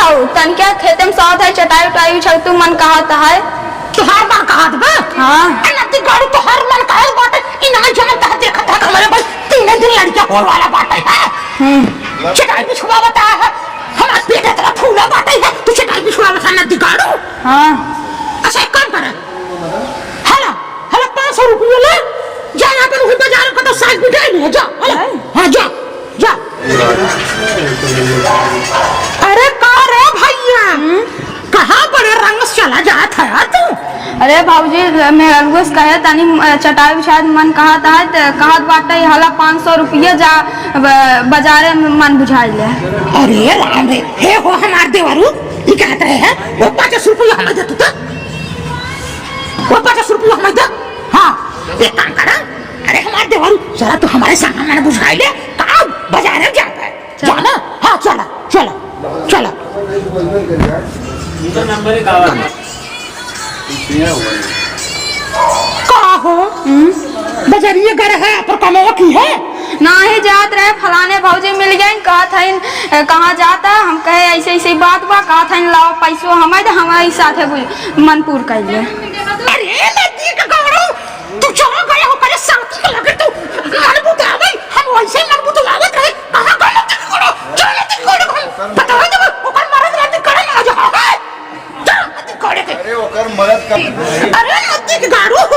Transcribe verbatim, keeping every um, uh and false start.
हौ, तनिका खेते में साथ है, चटाई उटाई बिछाऊ, तू मन कहत है। तोहार मन कहत बा? हाँ। ए नद्दी गाड़ू, तोहार मन कहत बाटे, ई ना जानत है, देखत है, हमरे भाई तीन दिन लड़किया होए वाला बाटे है। हम्म। चटाई बिछवावत है, हमार पेट इतना फूला बाटे है, तू चटाई बिछवावत है, नद्दी गाड़ू। हाँ। अच्छा, एक काम कर, हला, हला, पाँच सौ रुपया ले, जा यहाँ पर वही बाजार में कतो साग बिकाई नहीं है, जा, हला, हैं? हाँ, जा, जा। अरे का रे भैया, हम्म? कहाँ बड़े रंग से चला जात है यार तू? अरे भौजी, मेहररुआ से कहे तनी, अ, चटाई बिछाए मन कहत है, त कहत बाटे, हला पाँच सौ रुपया जा, ब-, बाजारे में मन बुझाई ले। अरे राम रे, हे हो हमार देवरू, ई कहत रहे हैं, वो पचास रुपया हमें दे तू तो। वो पचास रुपया हमें दे। हाँ, एक काम करा, अरे हमार देवरू, जरा तू हमारे सामान बुझाई ले, का बाजार में जाता है। चल। जाना? हाँ, चला, चला, चला। का हो? हम्म? बजरिया गए है, पर कमावा की है? नाही जात रहे, फलाने भौजी मिल गइन, कहत हइन, "कहाँ जाता?" हम कहे, "ऐसे, ऐसे बात बा।" कहत हइन, "लाओ पैसो हमें दे, हमारे साथे बुझ-, मन पूर कर ले।" अरे, नदी के गौरव, तू चला गया ओकरे साथी के लगे, तू मन बुतावे, हम वैसे मन बुतवावत रहे। कहाँ गलत करो, गलत करो, हम बतावा देब, ओकर मरद रहती करे ना जा, हाँ, जा, नदी कोड़े के। अरे, ओकर मरद का अरे, नदी के गाड़ू,